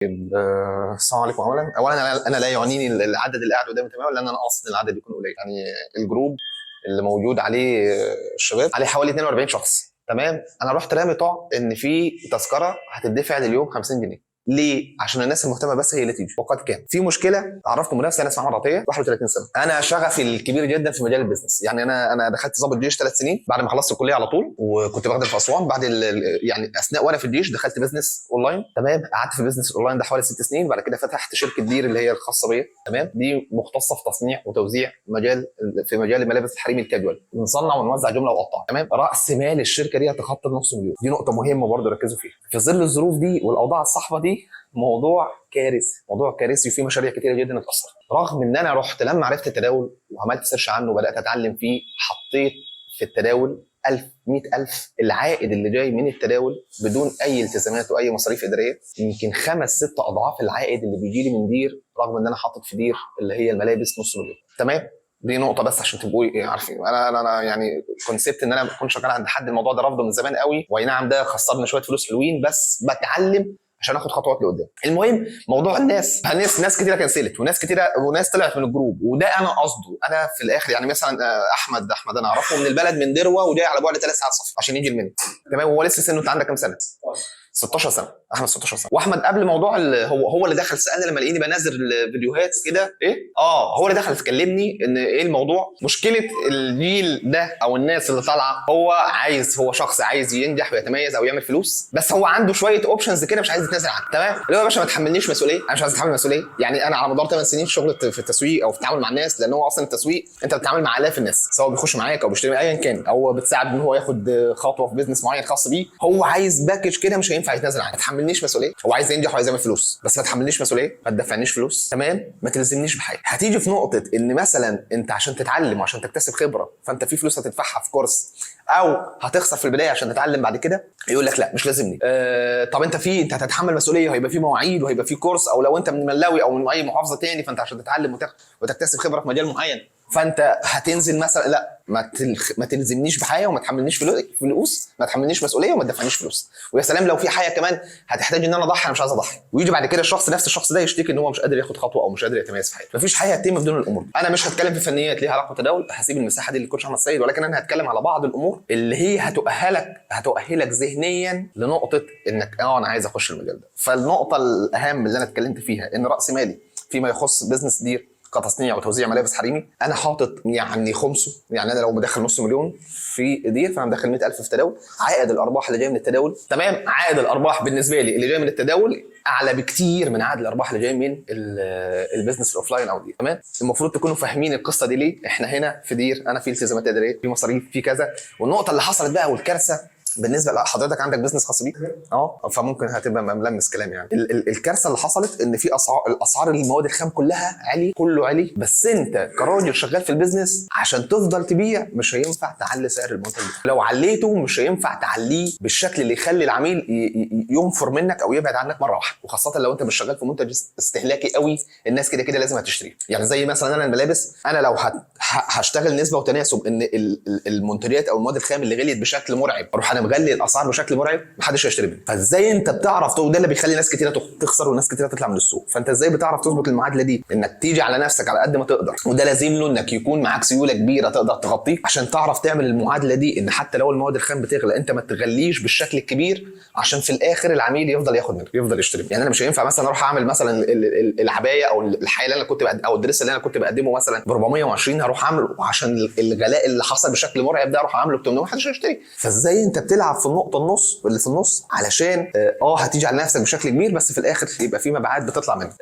طيب، السلام عليكم. اولا انا لا يعنيني العدد اللي قاعد قدامي تماما، لان انا قاصد ان العدد يكون قليل. يعني ال group اللي موجود عليه الشباب عليه حوالي 42 شخص، تمام. انا رحت رامي طعم ان في تذكره هتدفع لليوم 50 جنيه. ليه؟ عشان الناس المهتمة بس هي اللي تيجي. وقد كان في مشكله. اعرفكم بنفسي، انا اسمي احمد عطيه، 31 سنه. انا شغفي الكبير جدا في مجال ال business. يعني انا دخلت ضابط جيش 3 سنين بعد ما خلصت الكلية على طول، وكنت بخدم في اسوان. بعد يعني اثناء وانا في الجيش دخلت business online، تمام. قعدت في business online ده حوالي 6 سنين. بعد كده فتحت شركة دير اللي هي الخاصة بيا، تمام. دي مختصة في تصنيع وتوزيع في مجال الملابس الحريمي الكاجوال، بنصنع ونوزع جملة وقطع، تمام. راس مال الشركة دي يتخطى نص مليون. دي نقطة مهمة برضه ركزوا فيها في ظل الظروف دي والاوضاع الصعبة دي. موضوع كارثي، موضوع كارثي، وفي مشاريع كتيرة جدا اتاثرت. رغم ان انا رحت لما عرفت التداول وعملت search عنه وبدات اتعلم فيه، حطيت في التداول 1000 100000. العائد اللي جاي من التداول بدون اي التزامات واي مصاريف ادارية يمكن خمس ست اضعاف العائد اللي بيجي لي من دير، رغم ان انا حاطط في دير اللي هي الملابس نص مليون، تمام. دي نقطة بس عشان تبقوا عارفين. انا يعني concept ان انا اكون شغال عند حد، الموضوع ده رافضه من زمان قوي. واي نعم ده خسرنا شوية فلوس حلوين، بس بتعلم عشان اخد خطوات لقدام. المهم موضوع الناس، ناس كتيرة كنسلت وناس كتيرة وناس طلعت من ال group، وده انا قصده. انا في الاخر يعني مثلا احمد انا اعرفه من البلد من دروه، وجاي على بعد 3 ساعات سفر عشان يجي المنيا، تمام. وهو لسه سنه، انت عندك كام سنة؟ 16 سنه. احمد 16 سنه. واحمد قبل موضوع هو اللي دخل سالني لما لقيني بنزل الفيديوهات وكده ايه، هو اللي دخل كلمني ان ايه الموضوع. مشكلة الجيل ده او الناس اللي طالعه، هو شخص عايز ينجح ويتميز او يعمل فلوس، بس هو عنده شوية options كده مش عايز يتنازل عنها، تمام. اللي هو يا باشا ما تحملنيش مسؤوليه، انا مش عايز اتحمل مسؤوليه. يعني انا على مدار 8 سنين شغل في التسويق او في التعامل مع الناس، لان هو اصلا التسويق انت بتتعامل مع الاف الناس، سواء بيخش معاك او بيشتري ايا كان، او بتساعد ان هو ياخد خطوة في business معين خاص بيه. هو عايز package كده مش هينفع يتنازل عنها. ما تحملنيش مسؤوليه. هو عايز ينجح وعايز يعمل فلوس، بس ما تحملنيش مسؤوليه، ما تدفعنيش فلوس، تمام. ما تلزمنيش بحاجه. هتيجي في نقطة ان مثلا انت عشان تتعلم وعشان تكتسب خبره، فانت في فلوس هتدفعها في course او هتخسر في البداية عشان تتعلم بعد كده، يقول لك لا مش لازمني. طب انت هتتحمل مسؤوليه، وهيبقى في مواعيد وهيبقى في course، او لو انت من ملاوي او من اي محافظة تاني، فانت عشان تتعلم وتكتسب خبره في مجال معين فانت هتنزل مثلا. لا، ما تلزمنيش بحاجة وما تحملنيش فلوس، ما تحملنيش مسؤولية وما تدفعنيش فلوس. ويا سلام لو في حاجة كمان هتحتاج ان انا اضحي، انا مش عايز اضحي. ويجي بعد كده الشخص، نفس الشخص ده، يشتكي ان هو مش قادر ياخد خطوة او مش قادر يتميز في حياته. مفيش حاجة هتتم بدون الامور دي. انا مش هتكلم في فنيات ليها علاقة بالتداول، هسيب المساحة دي لل coach احمد سيد، ولكن انا هتكلم على بعض الامور اللي هي هتؤهلك ذهنيا لنقطة انك انا عايز اخش المجال ده. فالنقطه الاهم اللي انا اتكلمت فيها ان راس مالي فيما يخص business دير كتصنيع وتوزيع ملابس حريمي، انا حاطط يعني خمسه. يعني انا لو مدخل نص مليون في دير، فانا مدخل 100000 في تداول. عائد الارباح اللي جاي من التداول، تمام، عائد الارباح بالنسبة لي اللي جاي من التداول اعلى بكتير من عائد الارباح اللي جاي من ال business ال offline او دي، تمام. المفروض تكونوا فاهمين القصة دي. ليه احنا هنا في دير؟ انا في التزامات اداريه، في مصاريف، في كذا. والنقطة اللي حصلت بقى والكارثه بالنسبة لحضرتك، عندك business خاص بيك، فممكن هتبقى ملمس كلام. يعني ال ال الكارثة اللي حصلت ان في اسعار، الاسعار المواد الخام كلها عالي، كله عالي. بس انت كراجل شغال في ال business عشان تفضل تبيع مش هينفع تعلي سعر المنتج بتاعك. لو عليته مش هينفع تعليه بالشكل اللي يخلي العميل ينفر منك او يبعد عنك مرة واحده، وخاصة لو انت مش شغال في منتج استهلاكي قوي، الناس كده كده لازم هتشتريه. يعني زي مثلا انا الملابس، انا لو هشتغل نسبه وتناسب ان المنتجات او المواد الخام اللي غليت بشكل مرعب اروح انا مغلي الاسعار بشكل مرعب، محدش هيشتري مني. فازاي انت بتعرف، وده اللي بيخلي ناس كتيرة تخسر وناس كتيرة تطلع من السوق. فانت ازاي بتعرف تظبط المعادلة دي؟ انك تيجي على نفسك على قد ما تقدر، وده لازم له انك يكون معاك سيولة كبيرة تقدر تغطيك عشان تعرف تعمل المعادلة دي، ان حتى لو المواد الخام بتغلى انت ما تغليش بالشكل الكبير، عشان في الاخر العميل يفضل ياخد منك، يفضل يشتري. يعني انا مش هينفع مثلا اروح اعمل مثلا العباية او الحاجة اللي انا كنت او ال dress اللي انا كنت بقدمه مثلا ب 420، هروح اعمله عشان الغلاء اللي حصل بشكل مرعب ده اروح اعمله ب 800، محدش هيشتري. فازاي انت بتلعب في النقطة النص اللي في النص علشان هتيجي على نفسك بشكل كبير، بس في الاخر يبقى في مبيعات بتطلع منك.